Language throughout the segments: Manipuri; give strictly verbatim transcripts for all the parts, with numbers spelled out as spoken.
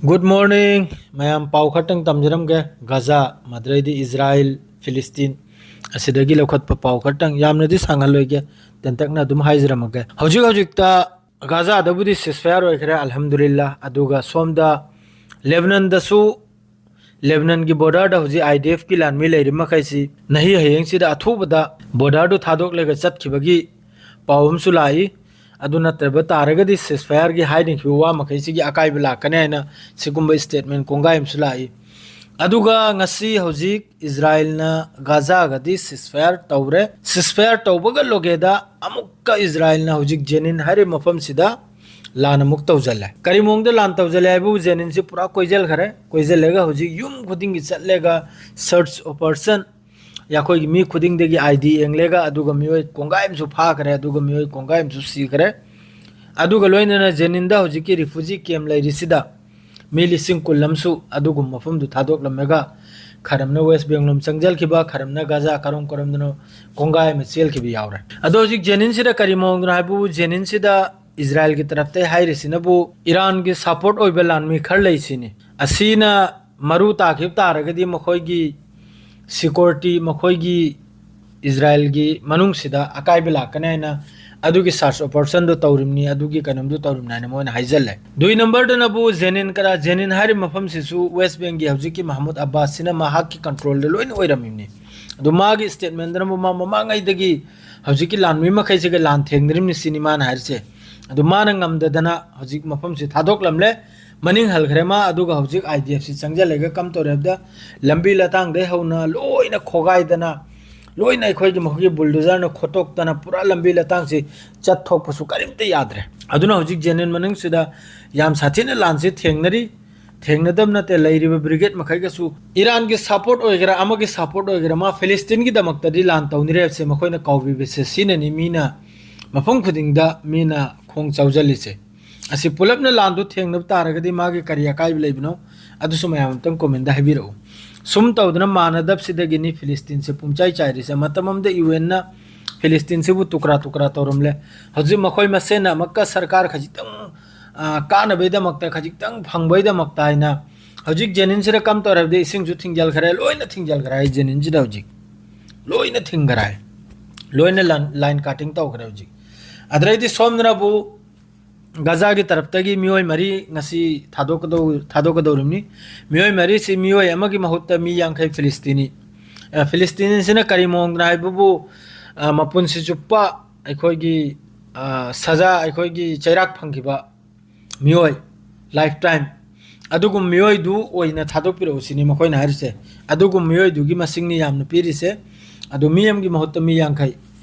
Good morning, ꯃꯌꯥꯝ꯫ ꯄꯥꯎ ꯈꯔꯇꯪ ꯇꯝꯖꯔꯝꯒꯦ꯫ ꯒꯥꯖꯥ, ꯃꯗꯨꯗꯩꯗꯤ ꯏꯖꯔꯥꯏꯜ, ꯐꯤꯂꯤꯁꯇꯤꯟ, ꯑꯁꯤꯗꯒꯤ ꯂꯧꯈꯠꯄ ꯄꯥꯎ ꯈꯔꯇꯪ, ꯌꯥꯝꯅꯗꯤ ꯁꯥꯡꯍꯜꯂꯣꯏꯒꯦ, ꯇꯦꯟꯇꯛꯅ ꯑꯗꯨꯝ ꯍꯥꯏꯖꯔꯝꯃꯒꯦ꯫ ꯍꯧꯖꯤꯛ ꯍꯧꯖꯤꯛꯇ ꯒꯥꯖꯥꯗꯕꯨꯗꯤ ceasefire ꯑꯣꯏꯈ꯭ꯔꯦ, ꯑꯜꯍꯝꯗꯨꯂꯤꯜꯂꯥ꯫ ꯑꯗꯨꯒ ꯁꯣꯝꯗ ꯂꯦꯕꯅꯟꯗꯁꯨ, ꯂꯦꯕꯅꯟꯒꯤ borderꯗ ꯍꯧꯖꯤꯛ IDFꯀꯤ ꯂꯥꯟꯃꯤ ꯂꯩꯔꯤ ꯃꯈꯩꯁꯤ ꯅꯍꯤ ꯍꯌꯦꯡꯁꯤꯗ ꯑꯊꯨꯕꯗ borderꯗꯨ ꯊꯥꯗꯣꯛꯂꯒ ꯆꯠꯈꯤꯕꯒꯤ ꯄꯥꯎ ꯑꯃꯁꯨ ꯂꯥꯛꯏ꯫ ꯑꯗꯨ ꯅꯠꯇꯕ ꯇꯥꯔꯒꯗꯤ ceasefireꯒꯤ ꯍꯥꯏꯅꯈꯤꯕ ꯋꯥ ꯃꯈꯩꯁꯤꯒꯤ ꯑꯀꯥꯏꯕ ꯂꯥꯛꯀꯅꯤ ꯍꯥꯏꯅ ꯁꯤꯒꯨꯝꯕ statement ꯀꯣꯡꯒꯥꯏ ꯑꯃꯁꯨ ꯂꯥꯛꯏ꯫ ꯑꯗꯨꯒ ꯉꯁꯤ ꯍꯧꯖꯤꯛ ꯏꯖꯔꯥꯏꯜꯅ ꯒꯥꯖꯥꯒꯗꯤ ceasefire ꯇꯧꯔꯦ꯫ Ceasefire ꯇꯧꯕꯒ ꯂꯣꯒꯦꯗ ꯑꯃꯨꯛꯀ ꯏꯖꯔꯥꯏꯜꯅ ꯍꯧꯖꯤꯛ ꯖꯦꯅꯤꯟ ꯍꯥꯏꯔꯤꯕ ꯃꯐꯝꯁꯤꯗ ꯂꯥꯟ ꯑꯃꯨꯛ ꯇꯧꯁꯤꯜꯂꯦ꯫ ꯀꯔꯤ ꯃꯑꯣꯡꯗ ꯂꯥꯟ ꯇꯧꯁꯤꯜꯂꯦ ꯍꯥꯏꯕꯕꯨ, ꯖꯦꯅꯤꯟꯁꯤ ꯄꯨꯔꯥ ꯀꯣꯏꯁꯤꯟꯈ꯭ꯔꯦ꯫ ꯀꯣꯏꯁꯤꯜꯂꯒ ꯍꯧꯖꯤꯛ ꯌꯨꯝ ꯈꯨꯗꯤꯡꯒꯤ ꯆꯠꯂꯒ search operation, ꯑꯩꯈꯣꯏꯒꯤ ꯃꯤ ꯈꯨꯗꯤꯡꯗꯒꯤ ID ꯌꯦꯡꯂꯒ, ꯑꯗꯨꯒ ꯃꯤꯑꯣꯏ ꯀꯣꯡꯒꯥꯏ ꯑꯃꯁꯨ ꯐꯥꯈ꯭ꯔꯦ, ꯑꯗꯨꯒ ꯃꯤꯑꯣꯏ ꯀꯣꯡꯒꯥꯏ ꯑꯃꯁꯨ ꯁꯤꯈ꯭ꯔꯦ꯫ ꯑꯗꯨꯒ ꯂꯣꯏꯅꯅ ꯖꯦꯅꯤꯟꯗ ꯍꯧꯖꯤꯛꯀꯤ refugee camp ꯂꯩꯔꯤꯁꯤꯗ ꯃꯤ ꯂꯤꯁꯤꯡ ꯀꯨꯟ ꯑꯃꯁꯨ ꯑꯗꯨꯒꯨꯝꯕ ꯃꯐꯝꯗꯨ ꯊꯥꯗꯣꯛꯂꯝꯃꯒ, ꯈꯔꯝꯅ West Bank ꯂꯣꯝ ꯆꯪꯁꯤꯜꯈꯤꯕ, ꯈꯔꯝꯅ ꯒꯥꯖꯥ, ꯀꯔꯣꯝ ꯀꯔꯣꯝꯗꯅꯣ ꯀꯣꯡꯒꯥꯏ ꯑꯃ ꯆꯦꯜꯈꯤꯕ ꯌꯥꯎꯔꯦ꯫ ꯑꯗꯣ ꯍꯧꯖꯤꯛ ꯖꯦꯅꯤꯟꯁꯤꯗ ꯀꯔꯤ ꯃꯑꯣꯡꯗꯅꯣ ꯍꯥꯏꯕꯕꯨ, ꯖꯦꯅꯤꯟꯁꯤꯗ ꯏꯖꯔꯥꯏꯜꯒꯤ ꯇꯔꯞꯇꯩ ꯍꯥꯏꯔꯤꯁꯤꯅꯕꯨ ꯏꯔꯥꯟꯒꯤ support ꯑꯣꯏꯕ ꯂꯥꯟꯃꯤ ꯈꯔ ꯂꯩ ꯁꯤꯅꯤ꯫ ꯑꯁꯤꯅ ꯃꯔꯨ ꯇꯥꯈꯤꯕ ꯇꯥꯔꯒꯗꯤ ꯃꯈꯣꯏꯒꯤ security, ꯃꯈꯣꯏꯒꯤ ꯏꯖꯔꯥꯏꯜꯒꯤ ꯃꯅꯨꯡꯁꯤꯗ ꯑꯀꯥꯏꯕ ꯂꯥꯛꯀꯅꯤ ꯍꯥꯏꯅ ꯑꯗꯨꯒꯤ search operationꯗꯨ ꯇꯧꯔꯤꯕꯅꯤ, ꯑꯗꯨꯒꯤ ꯀꯩꯅꯣꯝꯗꯨ ꯇꯧꯔꯤꯕꯅꯤ ꯍꯥꯏꯅ ꯃꯣꯏꯅ ꯍꯥꯏꯖꯜꯂꯦ꯫ ꯗꯨꯏ ꯅꯝꯕꯔꯗꯅꯕꯨ ꯖꯦꯅꯤꯟ ꯀꯔꯥ, ꯖꯦꯅꯤꯟ ꯍꯥꯏꯔꯤꯕ ꯃꯐꯝꯁꯤꯁꯨ West Bankꯒꯤ ꯍꯧꯖꯤꯛꯀꯤ ꯃꯍꯃꯨꯗ ꯑꯕꯥꯁꯁꯤꯅ ꯃꯍꯥꯛꯀꯤ controlꯗ ꯂꯣꯏꯅ ꯑꯣꯏꯔꯝꯃꯤꯕꯅꯤ꯫ ꯑꯗꯨ ꯃꯥꯒꯤ statementꯗꯅꯕꯨ ꯃꯥ ꯃꯃꯥꯡꯉꯩꯗꯒꯤ ꯍꯧꯖꯤꯛꯀꯤ ꯂꯥꯟꯃꯤ ꯃꯈꯩꯁꯤꯒ ꯂꯥꯟ ꯊꯦꯡꯅꯔꯤꯕꯅꯤ ꯁꯤꯅꯤ ꯃꯥꯅ ꯍꯥꯏꯔꯤꯁꯦ꯫ ꯑꯗꯨ ꯃꯥꯅ ꯉꯝꯗꯗꯅ ꯍꯧꯖꯤꯛ ꯃꯐꯝꯁꯤ ꯊꯥꯗꯣꯛꯂꯝꯂꯦ, ꯃꯅꯤꯡ ꯍꯜꯈ꯭ꯔꯦ ꯃꯥ꯫ ꯑꯗꯨꯒ ꯍꯧꯖꯤꯛ IDFꯁꯤ ꯆꯪꯁꯤꯜꯂꯒ ꯀꯝ ꯇꯧꯔꯦ ꯍꯥꯏꯕꯗ, ꯂꯝꯕꯤ ꯂꯇꯥꯡꯗꯩ ꯍꯧꯅ ꯂꯣꯏꯅ ꯈꯣꯒꯥꯏꯗꯅ, ꯂꯣꯏꯅ ꯑꯩꯈꯣꯏꯒꯤ ꯃꯈꯣꯏꯒꯤ bulldozerꯅ ꯈꯣꯠꯇꯣꯛꯇꯅ ꯄꯨꯔꯥ ꯂꯝꯕꯤ ꯂꯇꯥꯡꯁꯤ ꯆꯠꯊꯣꯛꯄꯁꯨ ꯀꯔꯤꯝꯇ ꯌꯥꯗ꯭ꯔꯦ꯫ ꯑꯗꯨꯅ ꯍꯧꯖꯤꯛ ꯖꯦꯅꯤꯟ ꯃꯅꯨꯡꯁꯤꯗ ꯌꯥꯝ ꯁꯥꯊꯤꯅ ꯂꯥꯟꯁꯤ ꯊꯦꯡꯅꯔꯤ꯫ ꯊꯦꯡꯅꯗꯕ ꯅꯠꯇꯦ, ꯂꯩꯔꯤꯕ brigade ꯃꯈꯩꯒꯁꯨ ꯏꯔꯥꯟꯒꯤ support ꯑꯣꯏꯒꯦꯔꯥ, ꯑꯃꯒꯤ support ꯑꯣꯏꯒꯦꯔꯥ, ꯃꯥ ꯐꯤꯂꯤꯁꯇꯤꯟꯒꯤꯗꯃꯛꯇꯗꯤ ꯂꯥꯟ ꯇꯧꯅꯤꯡꯔꯦ ꯍꯥꯏꯕꯁꯦ ꯃꯈꯣꯏꯅ ꯀꯥꯎꯕꯤꯕꯁꯦ ꯁꯤꯅꯅꯤ꯫ ꯃꯤꯅ ꯃꯐꯝ ꯈꯨꯗꯤꯡꯗ ꯃꯤꯅ ꯈꯣꯡ ꯆꯥꯎꯖꯜꯂꯤꯁꯦ꯫ ꯑꯁꯤ ꯄꯨꯂꯞꯅ ꯂꯥꯟꯗꯨ ꯊꯦꯡꯅꯕ ꯇꯥꯔꯒꯗꯤ ꯃꯥꯒꯤ ꯀꯔꯤ ꯑꯀꯥꯏꯕ ꯂꯩꯕꯅꯣ, ꯑꯗꯨꯁꯨ ꯃꯌꯥꯝ ꯑꯝꯇꯪ commentꯗ ꯍꯥꯏꯕꯤꯔꯛꯎ꯫ ꯁꯨꯝ ꯇꯧꯗꯅ ꯃꯥꯟꯅꯗꯕꯁꯤꯗꯒꯤꯅꯤ ꯐꯤꯂꯤꯁꯇꯤꯟꯁꯦ ꯄꯨꯝꯆꯥꯏ ꯆꯥꯏꯔꯤꯁꯦ꯫ ꯃꯇꯝ ꯑꯃꯗ UNꯅ ꯐꯤꯂꯤꯁꯇꯤꯟꯁꯤꯕꯨ ꯇꯨꯀ꯭ꯔꯥ ꯇꯨꯀ꯭ꯔꯥ ꯇꯧꯔꯝꯂꯦ꯫ ꯍꯧꯖꯤꯛ ꯃꯈꯣꯏ ꯃꯁꯦꯟꯅ ꯑꯃꯨꯛꯀ ꯁꯔꯀꯥꯔ ꯈꯖꯤꯛꯇꯪ ꯑ, ꯀꯥꯟꯅꯕꯩꯗꯃꯛꯇ, ꯈꯖꯤꯛꯇꯪ ꯐꯪꯕꯩꯗꯃꯛꯇ ꯍꯥꯏꯅ ꯍꯧꯖꯤꯛ ꯖꯦꯅꯤꯟꯁꯤꯗ ꯀꯝ ꯇꯧꯔꯦ ꯍꯥꯏꯕꯗꯤ ꯏꯁꯤꯡꯁꯨ ꯊꯤꯡꯖꯤꯜꯈ꯭ꯔꯦ, ꯂꯣꯏꯅ ꯊꯤꯡꯖꯤꯜꯈ꯭ꯔꯦ ꯍꯥꯏ ꯖꯦꯅꯤꯟꯁꯤꯗ ꯍꯧꯖꯤꯛ꯫ ꯂꯣꯏꯅ ꯊꯤꯡꯈ꯭ꯔꯦ ꯍꯥꯏ꯫ ꯂꯣꯏꯅ ꯂꯥꯟ-, line cutting ꯇꯧꯈ꯭ꯔꯦ ꯍꯧꯖꯤꯛ꯫ ꯑꯗꯩꯗꯤ ꯁꯣꯝꯗꯅꯕꯨ ꯒꯖꯥꯒꯤ ꯇꯔꯞꯇꯒꯤ ꯃꯤꯑꯣꯏ ꯃꯔꯤ ꯉꯁꯤ ꯊꯥꯗꯣꯛꯀꯗꯧ-, ꯊꯥꯗꯣꯛꯀꯗꯧꯔꯤꯕꯅꯤ꯫ ꯃꯤꯑꯣꯏ ꯃꯔꯤꯁꯤ ꯃꯤꯑꯣꯏ ꯑꯃꯒꯤ ꯃꯍꯨꯠꯇ ꯃꯤ ꯌꯥꯡꯈꯩ ꯐꯤꯂꯤꯁꯇꯤꯅꯤ꯫ ꯑ, ꯐꯤꯂꯤꯁꯇꯤꯅꯤꯁꯤꯅ ꯀꯔꯤ ꯃꯑꯣꯡꯗꯅ ꯍꯥꯏꯕꯕꯨ, ꯑ, ꯃꯄꯨꯟꯁꯤ ꯆꯨꯞꯄ ꯑꯩꯈꯣꯏꯒꯤ, ꯑ, ꯁꯖꯥ, ꯑꯩꯈꯣꯏꯒꯤ ꯆꯩꯔꯥꯛ ꯐꯪꯈꯤꯕ ꯃꯤꯑꯣꯏ, lifetime, ꯑꯗꯨꯒꯨꯝꯕ ꯃꯤꯑꯣꯏꯗꯨ ꯑꯣꯏꯅ ꯊꯥꯗꯣꯛꯄꯤꯔꯛꯎ ꯁꯤꯅꯤ ꯃꯈꯣꯏꯅ ꯍꯥꯏꯔꯤꯁꯦ꯫ ꯑꯗꯨꯒꯨꯝꯕ ꯃꯤꯑꯣꯏꯗꯨꯒꯤ ꯃꯁꯤꯡꯅꯤ ꯌꯥꯝꯅ ꯄꯤꯔꯤꯁꯦ꯫ ꯑꯗꯨ ꯃꯤ ꯑꯃꯒꯤ ꯃꯍꯨꯠꯇ ꯃꯤ ꯌꯥꯡꯈꯩ꯫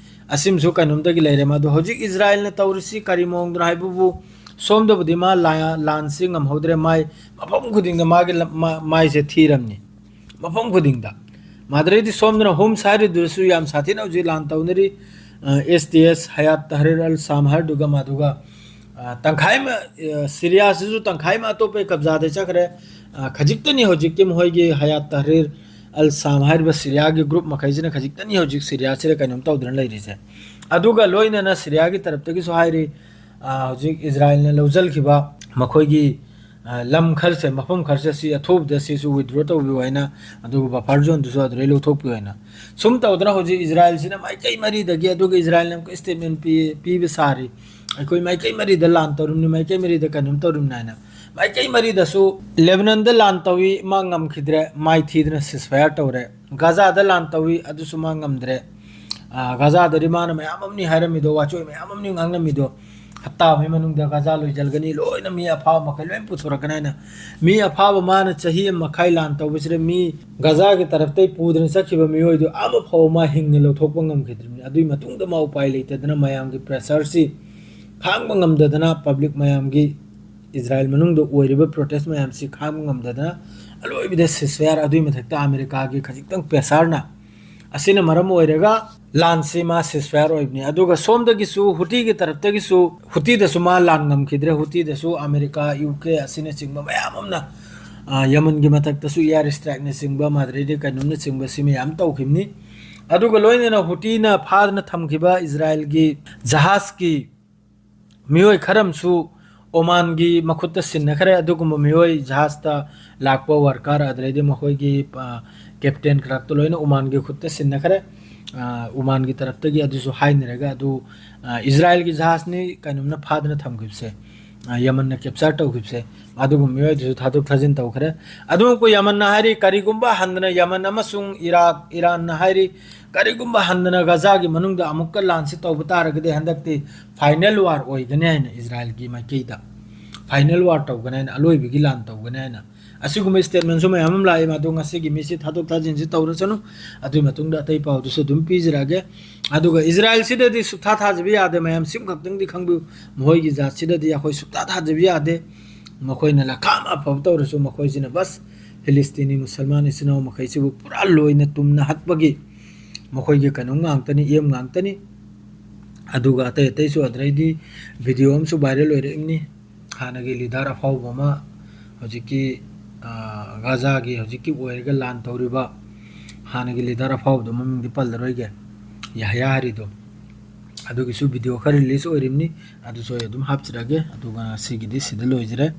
ꯑꯁꯤꯃꯁꯨ ꯀꯩꯅꯣꯝꯗꯒꯤ ꯂꯩꯔꯦ꯫ ꯃꯗꯨ ꯍꯧꯖꯤꯛ ꯏꯖꯔꯥꯏꯜꯅ ꯇꯧꯔꯤꯁꯤ ꯀꯔꯤ ꯃꯑꯣꯡꯗꯅꯣ ꯍꯥꯏꯕꯕꯨ, ꯁꯣꯝꯗꯕꯨꯗꯤ ꯃꯥ ꯂꯥ-, ꯂꯥꯟꯁꯤ ꯉꯝꯍꯧꯗ꯭ꯔꯦ, ꯃꯥꯏ ꯃꯐꯝ ꯈꯨꯗꯤꯡꯗ ꯃꯥꯒꯤ ꯂꯝ-, ꯃꯥ-, ꯃꯥꯏꯁꯦ ꯊꯤꯔꯝꯅꯤ ꯃꯐꯝ ꯈꯨꯗꯤꯡꯗ꯫ ꯃꯥꯗ꯭ꯔꯩꯗꯤ ꯁꯣꯝꯗꯅ ꯍꯣꯝꯁ ꯍꯥꯏꯔꯤꯗꯨꯁꯨ ꯌꯥꯝ ꯁꯥꯊꯤꯅ ꯍꯧꯖꯤꯛ ꯂꯥꯟ ꯇꯧꯅꯔꯤ꯫ ꯑ, S T S, ꯍꯌꯥꯠ ꯇꯍꯔꯤꯔ ꯑꯜ ꯁꯥꯝ ꯍꯥꯏꯔꯗꯨꯒ ꯃꯥꯗꯨꯒ, ꯑ, ꯇꯪꯈꯥꯏ ꯑꯃ, ꯑ, ꯁꯤꯔꯤꯌꯥꯁꯤꯁꯨ ꯇꯪꯈꯥꯏ ꯑꯃ ꯑꯇꯣꯞꯄꯒꯤ ꯀꯕꯖꯥꯗ ꯆꯠꯈ꯭ꯔꯦ꯫ ꯑ, ꯈꯖꯤꯛꯇꯅꯤ ꯍꯧꯖꯤꯛꯀꯤ ꯃꯈꯣꯏꯒꯤ ꯍꯌꯥꯠ ꯇꯍꯔꯤꯔ ꯑꯜ ꯁꯥꯝ ꯍꯥꯏꯔꯤꯕ ꯁꯤꯔꯤꯌꯥꯒꯤ group ꯃꯈꯩꯁꯤꯅ ꯈꯖꯤꯛꯇꯅꯤ ꯍꯧꯖꯤꯛ ꯁꯤꯔꯤꯌꯥꯁꯤꯗ ꯀꯩꯅꯣꯝ ꯇꯧꯗꯅ ꯂꯩꯔꯤꯁꯦ꯫ ꯑꯗꯨꯒ ꯂꯣꯏꯅꯅ ꯁꯤꯔꯤꯌꯥꯒꯤ ꯇꯔꯞꯇꯒꯤꯁꯨ ꯍꯥꯏꯔꯤ, ꯑ, ꯍꯧꯖꯤꯛ ꯏꯖꯔꯥꯏꯜꯅ ꯂꯧꯁꯤꯟꯈꯤꯕ ꯃꯈꯣꯏꯒꯤ, ꯑ, ꯂꯝ ꯈꯔꯁꯦ, ꯃꯐꯝ ꯈꯔꯁꯦ ꯁꯤ ꯑꯊꯨꯕꯗ ꯁꯤꯁꯨ withdraw ꯇꯧꯕꯤꯌꯨ ꯍꯥꯏꯅ, ꯑꯗꯨꯒ buffer zoneꯗꯨꯁꯨ ꯑꯗꯨꯗꯩ ꯂꯧꯊꯣꯛꯄꯤꯌꯨ ꯍꯥꯏꯅ꯫ ꯁꯨꯝ ꯇꯧꯗꯅ ꯍꯧꯖꯤꯛ ꯏꯖꯔꯥꯏꯜꯁꯤꯅ ꯃꯥꯏꯀꯩ ꯃꯔꯤꯗꯒꯤ, ꯑꯗꯨꯒ ꯏꯖꯔꯥꯏꯜꯅ ꯑꯃꯨꯛꯀ statement ꯄꯤ-, ꯄꯤꯕ ꯁꯥꯔꯤ, "ꯑꯩꯈꯣꯏ ꯃꯥꯏꯀꯩ ꯃꯔꯤꯗ ꯂꯥꯟ ꯇꯧꯔꯤꯕꯅꯤ, ꯃꯥꯏꯀꯩ ꯃꯔꯤꯗ ꯀꯩꯅꯣꯝ ꯇꯧꯔꯤꯕꯅꯤ" ꯍꯥꯏꯅ꯫ ꯃꯥꯏꯀꯩ ꯃꯔꯤꯗꯁꯨ ꯂꯦꯕꯅꯟꯗ ꯂꯥꯟ ꯇꯧꯏ, ꯃꯥ ꯉꯝꯈꯤꯗ꯭ꯔꯦ, ꯃꯥꯏ ꯊꯤꯗꯅ ceasefire ꯇꯧꯔꯦ꯫ ꯒꯥꯖꯥꯗ ꯂꯥꯟ ꯇꯧꯏ, ꯑꯗꯨꯁꯨ ꯃꯥ ꯉꯝꯗ꯭ꯔꯦ꯫ ꯑ, ꯒꯥꯖꯥꯗꯗꯤ ꯃꯥꯅ ꯃꯌꯥꯝ ꯑꯃꯅꯤ ꯍꯥꯏꯔꯝꯃꯤꯗꯣ, ꯋꯥꯆꯣꯏ ꯃꯌꯥꯝ ꯑꯃꯅꯤ ꯉꯥꯡꯂꯝꯃꯤꯗꯣ, ꯍꯞꯇꯥ ꯑꯃꯒꯤ ꯃꯅꯨꯡꯗ ꯒꯥꯖꯥ ꯂꯣꯏꯁꯤꯜꯒꯅꯤ, ꯂꯣꯏꯅ ꯃꯤ ꯑꯐꯥꯕ ꯃꯈꯩ ꯂꯣꯏ ꯄꯨꯊꯣꯔꯛꯀꯅꯤ ꯍꯥꯏꯅ꯫ ꯃꯤ ꯑꯐꯥꯕ ꯃꯥꯅ ꯆꯍꯤ ꯑꯃ ꯃꯈꯥꯏ ꯂꯥꯟ ꯇꯧꯕꯁꯤꯗ ꯃꯤ ꯒꯥꯖꯥꯒꯤ ꯇꯔꯞꯇꯩ ꯄꯨꯗꯅ ꯆꯠꯈꯤꯕ ꯃꯤꯑꯣꯏꯗꯨ ꯑꯃ ꯐꯥꯎꯕ ꯃꯥ ꯍꯤꯡꯅ ꯂꯧꯊꯣꯛꯄ ꯉꯝꯈꯤꯗ꯭ꯔꯤꯕꯅꯤ꯫ ꯑꯗꯨꯒꯤ ꯃꯇꯨꯡꯗ ꯃꯥ ꯎꯄꯥꯏ ꯂꯩꯇꯗꯅ ꯃꯌꯥꯝꯒꯤ pressureꯁꯤ ꯈꯥꯡꯕ ꯉꯝꯗꯗꯅ, public ꯃꯌꯥꯝꯒꯤ, ꯏꯖꯔꯥꯏꯜ ꯃꯅꯨꯡꯗ ꯑꯣꯏꯔꯤꯕ protest ꯃꯌꯥꯝꯁꯤ ꯈꯥꯡꯕ ꯉꯝꯗꯗꯅ ꯑꯂꯣꯏꯕꯗ ceasefire, ꯑꯗꯨꯒꯤ ꯃꯊꯛꯇ ꯑꯃꯦꯔꯤꯀꯥꯒꯤ ꯈꯖꯤꯛꯇꯪ pressureꯅ, ꯑꯁꯤꯅ ꯃꯔꯝ ꯑꯣꯏꯔꯒ ꯂꯥꯟꯁꯤ ꯃꯥ ceasefire ꯑꯣꯏꯕꯅꯤ꯫ ꯑꯗꯨꯒ ꯁꯣꯝꯗꯒꯤꯁꯨ ꯍꯨꯇꯤꯒꯤ ꯇꯔꯞꯇꯒꯤꯁꯨ, ꯍꯨꯇꯤꯗꯁꯨ ꯃꯥ ꯂꯥꯟ ꯉꯝꯈꯤꯗ꯭ꯔꯦ꯫ ꯍꯨꯇꯤꯗꯁꯨ ꯑꯃꯦꯔꯤꯀꯥ, U K ꯑꯁꯤꯅꯆꯤꯡꯕ ꯃꯌꯥꯝ ꯑꯃꯅ, ꯑ, ꯌꯃꯟꯒꯤ ꯃꯊꯛꯇꯁꯨ air strikeꯅꯆꯤꯡꯕ, ꯃꯥꯗ꯭ꯔꯩꯗ ꯀꯩꯅꯣꯝꯅꯆꯤꯡꯕ ꯁꯤ ꯃꯌꯥꯝ ꯇꯧꯈꯤꯕꯅꯤ꯫ ꯑꯗꯨꯒ ꯂꯣꯏꯅꯅ ꯍꯨꯇꯤꯅ ꯐꯥꯗꯅ ꯊꯝꯈꯤꯕ ꯏꯖꯔꯥꯏꯜꯒꯤ ꯖꯍꯥꯖꯀꯤ ꯃꯤꯑꯣꯏ ꯈꯔ ꯑꯃꯁꯨ ꯑꯣꯃꯥꯟꯒꯤ ꯃꯈꯨꯠꯇ ꯁꯤꯟꯅꯈ꯭ꯔꯦ꯫ ꯑꯗꯨꯒꯨꯝꯕ ꯃꯤꯑꯣꯏ ꯖꯍꯥꯖꯇ ꯂꯥꯛꯄ worker, ꯑꯗꯨꯗꯩꯗꯤ ꯃꯈꯣꯏꯒꯤ, ꯑ, captain clerkꯇꯣ ꯂꯣꯏꯅ ꯑꯣꯃꯥꯟꯒꯤ ꯈꯨꯠꯇ ꯁꯤꯟꯅꯈ꯭ꯔꯦ꯫ ꯑ, ꯑꯣꯃꯥꯟꯒꯤ ꯇꯔꯞꯇꯒꯤ ꯑꯗꯨꯁꯨ ꯍꯥꯏꯅꯔꯒ ꯑꯗꯨ, ꯑ, ꯏꯖꯔꯥꯏꯜꯒꯤ ꯖꯍꯥꯖꯅꯤ ꯀꯩꯅꯣꯝꯅ ꯐꯥꯗꯅ ꯊꯝꯈꯤꯕꯁꯦ, ꯑ, ꯌꯃꯟꯅ capture ꯇꯧꯈꯤꯕꯁꯦ, ꯑꯗꯨꯒꯨꯝꯕ ꯃꯤꯑꯣꯏꯗꯨꯁꯨ ꯊꯥꯗꯣꯛ ꯊꯥꯖꯤꯟ ꯇꯧꯈ꯭ꯔꯦ꯫ ꯑꯗꯨꯃꯛꯄꯨ ꯌꯃꯟꯅ ꯍꯥꯏꯔꯤ, ꯀꯔꯤꯒꯨꯝꯕ ꯍꯟꯗꯅ ꯌꯃꯟ ꯑꯃꯁꯨꯡ ꯏꯔꯥꯛ, ꯏꯔꯥꯟꯅ ꯍꯥꯏꯔꯤ, ꯀꯔꯤꯒꯨꯝꯕ ꯍꯟꯗꯅ ꯒꯖꯥꯒꯤ ꯃꯅꯨꯡꯗ ꯑꯃꯨꯛꯀ ꯂꯥꯟꯁꯤ ꯇꯧꯕ ꯇꯥꯔꯒꯗꯤ ꯍꯟꯗꯛꯇꯤ final war ꯑꯣꯏꯒꯅꯤ ꯍꯥꯏꯅ ꯏꯖꯔꯥꯏꯜꯒꯤ ꯃꯥꯏꯀꯩꯗ final war ꯇꯧꯒꯅꯤ ꯍꯥꯏꯅ, ꯑꯂꯣꯏꯕꯒꯤ ꯂꯥꯟ ꯇꯧꯒꯅꯤ ꯍꯥꯏꯅ ꯑꯁꯤꯒꯨꯝꯕ statementꯁꯨ ꯃꯌꯥꯝ ꯑꯃ ꯂꯥꯛꯑꯦ꯫ ꯃꯗꯨ ꯉꯁꯤꯒꯤ ꯃꯤꯠꯁꯤ ꯊꯥꯗꯣꯛ ꯊꯥꯖꯤꯟꯁꯤ ꯇꯧꯔꯁꯅꯨ꯫ ꯑꯗꯨꯒꯤ ꯃꯇꯨꯡꯗ ꯑꯇꯩ ꯄꯥꯎꯗꯨꯁꯨ ꯑꯗꯨꯝ ꯄꯤꯖꯔꯛꯑꯒꯦ꯫ ꯑꯗꯨꯒ ꯏꯖꯔꯥꯏꯜꯁꯤꯗꯗꯤ ꯁꯨꯛꯊꯥ ꯊꯥꯖꯕ ꯌꯥꯗꯦ꯫ ꯃꯌꯥꯝ ꯁꯤꯃꯈꯛꯇꯪꯗꯤ ꯈꯪꯕꯤꯌꯨ, ꯃꯈꯣꯏꯒꯤ ꯖꯥꯠꯁꯤꯗꯗꯤ ꯑꯩꯈꯣꯏ ꯁꯨꯛꯊꯥ ꯊꯥꯖꯕ ꯌꯥꯗꯦ꯫ ꯃꯈꯣꯏꯅ ꯂꯈꯥꯝ ꯑꯐꯕ ꯇꯧꯔꯁꯨ, ꯃꯈꯣꯏꯁꯤꯅ ꯕꯁ ꯐꯤꯂꯤꯁꯇꯤꯅꯤ ꯃꯨꯁꯜꯃꯥꯟ ꯏꯆꯤꯟ ꯏꯅꯥꯎ ꯃꯈꯩꯁꯤꯕꯨ ꯄꯨꯔꯥ ꯂꯣꯏꯅ ꯇꯨꯝꯅ ꯍꯠꯄꯒꯤ ꯃꯈꯣꯏꯒꯤ ꯀꯩꯅꯣ ꯉꯥꯛꯇꯅꯤ, aim ꯉꯥꯛꯇꯅꯤ꯫ ꯑꯗꯨꯒ ꯑꯇꯩ ꯑꯇꯩꯁꯨ, ꯑꯗꯨꯗꯩꯗꯤ video ꯑꯃꯁꯨ viral ꯑꯣꯏꯔꯛꯏꯕꯅꯤ꯫ ꯍꯥꯟꯅꯒꯤ leader ꯑꯐꯥꯎꯕ ꯑꯃ, ꯍꯧꯖꯤꯛꯀꯤ, ꯑ, ꯒꯥꯖꯥꯒꯤ ꯍꯧꯖꯤꯛꯀꯤ ꯑꯣꯏꯔꯒ ꯂꯥꯟ ꯇꯧꯔꯤꯕ ꯍꯥꯟꯅꯒꯤ leader ꯑꯐꯥꯎꯕꯗꯣ, ꯃꯃꯤꯡꯗꯤ ꯄꯜꯂꯔꯣꯏꯒꯦ, ꯌꯥꯍꯌꯥ ꯍꯥꯏꯔꯤꯗꯣ, ꯑꯗꯨꯒꯤꯁꯨ video ꯈꯔ release ꯑꯣꯏꯔꯤꯕꯅꯤ꯫ ꯑꯗꯨꯁꯨ ꯑꯩ ꯑꯗꯨꯝ ꯍꯥꯞꯆꯔꯒꯦ꯫ ꯑꯗꯨꯒ ꯉꯁꯤꯒꯤꯗꯤ ꯁꯤꯗ ꯂꯣꯏꯖꯔꯦ꯫